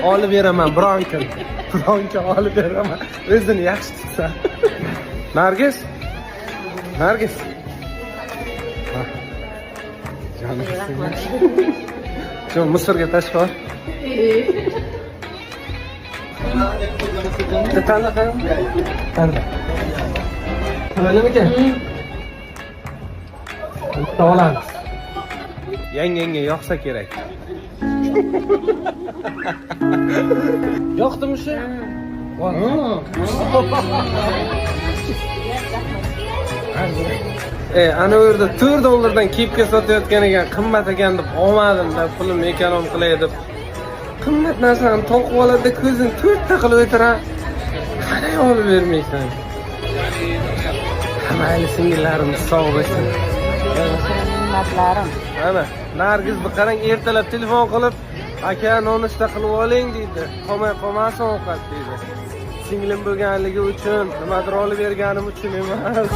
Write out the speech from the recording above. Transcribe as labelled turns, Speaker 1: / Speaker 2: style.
Speaker 1: Olib beraman biron kun. Biron kun olib beraman. O'zini yaxshi tutsa. Nargiz. Nargiz. Ha. Jonim. Shu Misrga tashqari. Bitta tanla qarang. Tanla. Chiroylimikan? Bitta olamiz. Yangangga yoqsa kerak. Yoqdimi shu? Ana u yerda 4 dollardan kepka sotayotgan ekan, qimmat ekan deb olmadim da, pulimni ekonom qilay deb. Qimmat narsani toqib oladi, ko'zini to'rtta qilib o'tiradi. Qalay olib bermaysan? Mayli, singillarimiz sog' bo'lsin.
Speaker 2: Minnatlarim.
Speaker 1: Mana Nargizni qarang, ertalab telefon qilib, aka nonushta qilib oling deydi. Qolmay qolmasin ovqat deydi. Singlim bo'lganligi uchun, nimadir olib berganim uchun emas.